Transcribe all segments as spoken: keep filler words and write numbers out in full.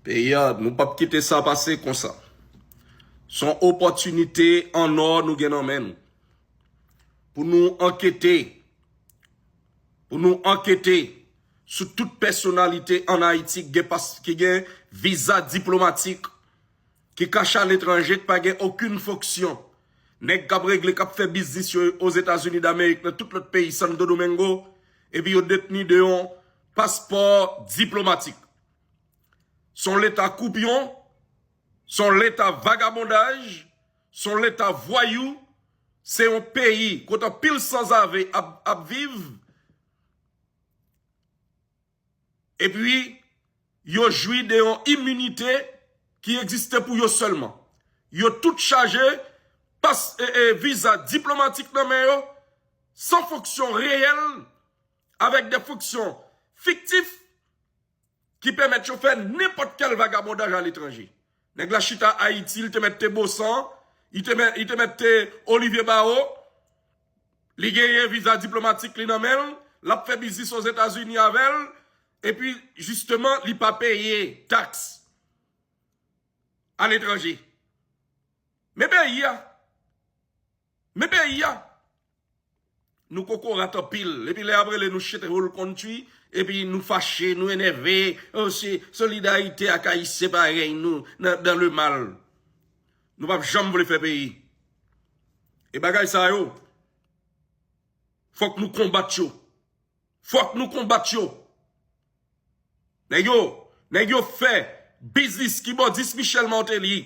Peyi a, nou p ap kite sa pase konsa. Se yon opòtinite an ò nou gen nan men nou. Pou nou ankete, pou nou ankete sou tout pèsonalite ann Ayiti ki gen pas, ki gen viza diplomatik, ki kache aletranje, ki pa gen okenn fonksyon. Nèg k ap regle, k ap fè biznis yo Ozetazini Damerik, nan tout lòt peyi, Santo Domingo, epi yo detni de yon paspò diplomatik. Se yon leta koupyon, se yon leta vagabondaj, se yon leta vwayou, se yon peyi kote anpil sanzave ap, ap viv. Epi, yo jwi de yon iminite ki egziste pou yo sèlman. Yo tout chaje pas, e, e, viza diplomatik nan men yo, san fonksyon reyèl, avèk de fonksyon fiktif, ki pèmèt yo fè nenpòt kèl vagabondaj aletranje. Nèg la chita Ayiti, li te mèt te Bosan, li te mèt, li te mèt te Olivier Barrault, li genyen viza diplomatik li nan men l, l ap fè biznis Ozetazini avè l, epi, jisteman, li pa peye taks aletranje. Men peyi a, men peyi a, nou kokorat anpil. Epi lè y ap rele nou shithole country, epi nou fache, nou enève, oh, se solidarite ak Ayisyen parèy nou nan, dans le mal. Nou p ap janm vle fè peyi. E bagay sa yo, fòk nou konbat yo. Fòk nou konbat yo. Nèg yo, nèg yo fè biznis ki bò dis Michel Martelly.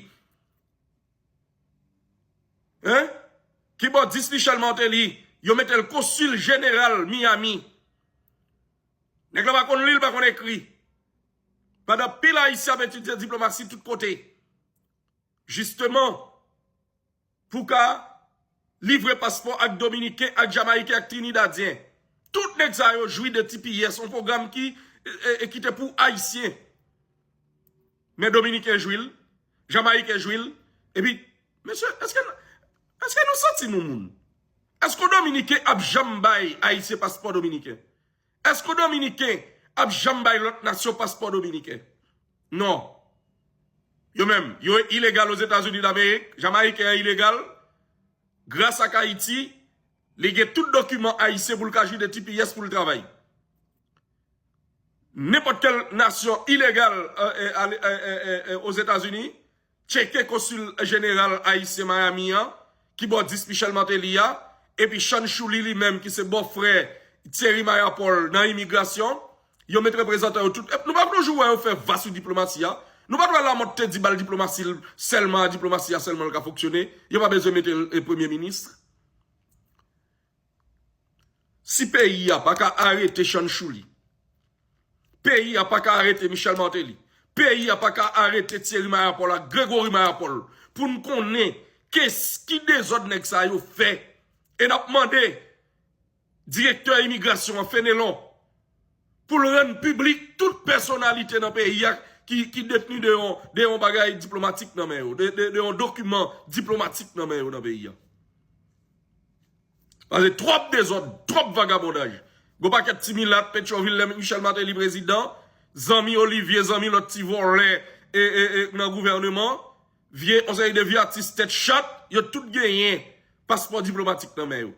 Hein? Ki bò dis Michel Martelly. Yo mete l konsil jeneral Miami. Nèg la pa konn li, l pa konn ekri. Pandan pil Ayisyen ap etidye diplomasi tout kote. Jisteman, pou ka livre paspò ak Dominiken, ak Jamayiken, ak Trinidadyen. Tout nèg sa yo jwi de T P S, yon pwogram ki, e, e, ki te pou Ayisyen. Men Dominiken jwi l, Jamayiken jwi l, epi, mesye, èske, èske nou santi nou moun? Èske Dominiken ap janm bay Ayisyen paspò Dominiken? Èske Dominiken ap janm bay lòt nasyon paspò Dominiken? Non. Yo menm, yo ilegal Ozetazini Damerik, Jamayiken an ilegal, gras ak Ayiti, li gen tout dokiman ayisyen pou l ka jwi de T P S pou l travay. Nenpòt kèl nasyon ilegal, e, e, ale, e, e, e, e, Ozetazini, tcheke konsil jeneral ayisyen Miami an, ki bò dis Michel Martelly a, epi Sean Chouli li menm, ki se bòfrè Thierry Mayapol nan imigrasyon, yo met reprezantan yo tout. E nou p ap toujou wè yo fè va sou diplomasi a? Nou pa t wè Lamothe te di ba l diplomasi l sèlman, a diplomasi a sèlman l ka fonksyone? Yo pa bezwen mete l, e, premye minis? Si peyi a pa ka arete Sean Chouli, peyi a pa ka arete Michel Martelly, peyi a pa ka arete Thierry Mayapol ak Gregory Mayapol, pou n konnen kes, ki dezòd nèg sa yo fè. E n ap mande direktè imigrasyon an, Fenelon, pou l rann piblik tout pèsonalite nan peyi a ki, ki detni de yon, de yon bagay diplomatik nan men yo, de, de, de yon dokiman diplomatik nan men yo nan peyi a. Paske twòp dezòd, twòp vagabondaj. Gwo pakèt ti milat Petyonvil, lè Michel Martelly prezidan, zanmi Olivier, zanmi lòt ti vòlè, e, e, e, nan gouvèneman, vye, yon seri de vye atis tèt chat, yo tout genyen paspò diplomatik nan men yo.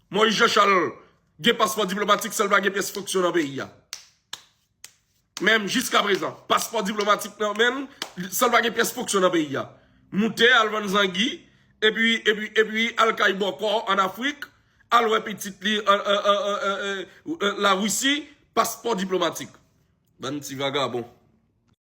Moïse Jean Charles gen paspò diplomatik san l pa gen pyès fonksyon nan peyi a. Menm jiskaprezan, paspò diplomatik nan men l, san l pa gen pyès fonksyon nan peyi a. Moute, al vann zangi, epi, epi, epi al kay bòkò ann Afrik, al wè pitit li an, an, an, an, an, an, an Larisi, paspò diplomatik. Bann ti vagabon.